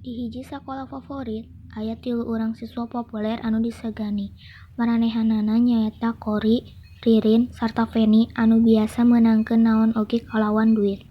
Di hiji sakola favorit, aya tilu urang siswa populer anu disegani. Maranehanana nyaeta Kori, Ririn, sarta Feni anu biasa meunangkeun naon oge kalawan duit.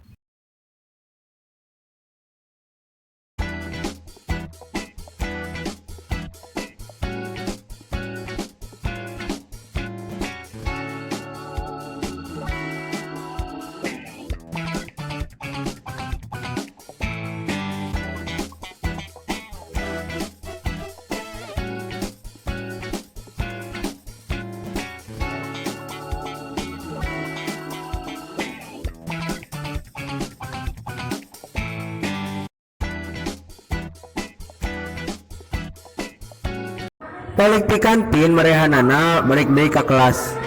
Balik ti kantin, marehanana balik deui ka kelas.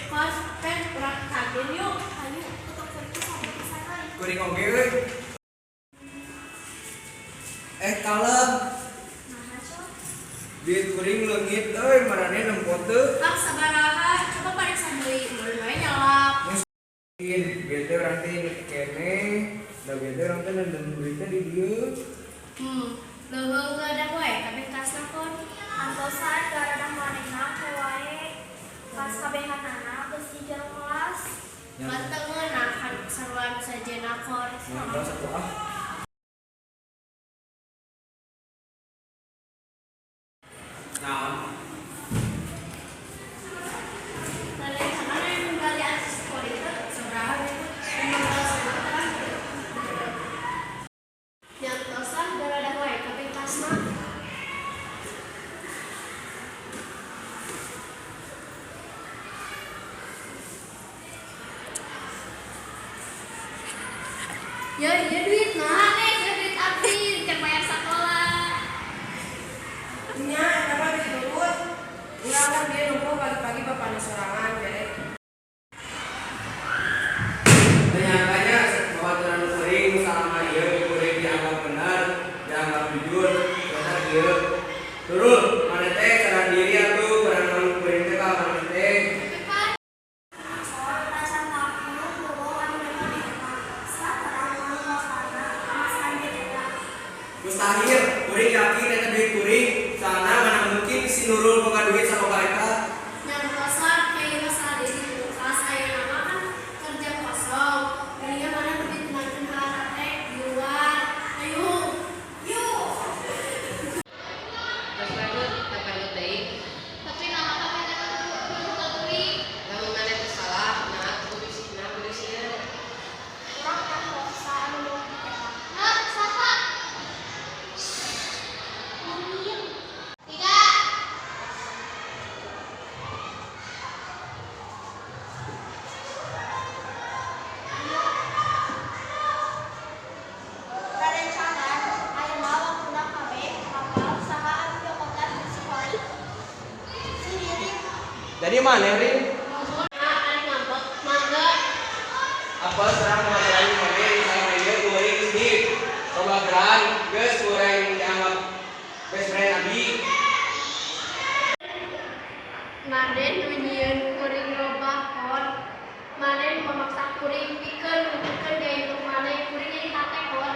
Kos, Pen, urang ke kantin yuk. Ayo, utuk sampai pisan euy. Kuring oge euy. Eh, kalem. Naha, Cok? Duit kuring leungit euy, maraneh nempo teu? Kang, sabaraha? Coba pariksa deui, meureun wae nyelap. Mungkin bieu teh urang teh inget keneh, da bieu teh urang teh nendem duitnya di dieu. Leuweung geudah wae kabeh tasna, Kon. Antosan garadah manehna ke wae pas kabehanana geus di jero kelas. Pan teu ngeunah kan sarua nu sejenna, Kon. Ngantos atuh ah. Naon? Rerencangan aya nu galian si Kori teh, sabaraha duitna? 15.000 kan? Nyantosan garadah wae kabeh tasna. Ya, iya duit nah, nih, ya duit abdi, cek bayar sekolah. Nya, eta mah duit luput. Urang kan bieu nempo pagi-pagi bapana sorangan bere. Ternyatanya babaturan kuring selama ieu kuring dianggap benar, dianggap jujur, ternyata kieu. Turun, maneh teh sadar diri atuh, kurang naon kuring teh ka maneh teh. Tapi pan, Tacan tahun bobo anu memang eta saterang anu bapana mas anjeun eta. Mustahil, kuring yakin eta duit kuring, soalna mana mungkin si Nurul boga duit saloba eta. Nyantosan kayak masalah diri kulkas, ayeuna mah kan kerja kosong. Mendingan mana lebih tenangkeun harta teh di luar. Ayo. Yuk. Terus lanjut, lanjut deui. Tapi naha kabeh teh kudu ka kuring? Lamun maneh teu salah, nah kudu nah kudu sieun. Urang nyaho saha anu mawa duit eta. Hah, saha? Ririn. Tiga. Rerencangan ayeuna waktuna kabeh apal saha anu nyokotan duit si Kori. Si Ririn. Jadi maneh, Rin? Nuhun, ah, ari ngambek, mangga. Apa serang babaturan maneh selama ieu kuring geus di babaturan geus kuring dianggap best friend abi. Maneh nu nyieun kuring robah, Kon. Maneh nu memaksa kuring pikeun nunjukkeun gaya hidup maneh, kuring jadi hate, Kon.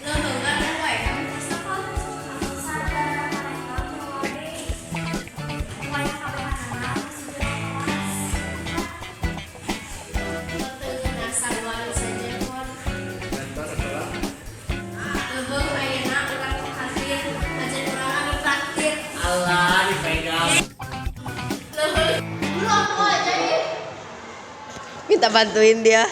Leuweung garadah wae kabeh tasna, Kon. Antosan garadah manehna ke wae wayah kabehanana geus di jero kelas. Teu ngeunah sarua nu sejen, Kon. Ngantos atuh ah. Leuweung ayeuna urang ke kantin, ajen urang anu traktir. Alah, dipegang. Leuweung. Dulu aku aja nih. Minta bantuin dia.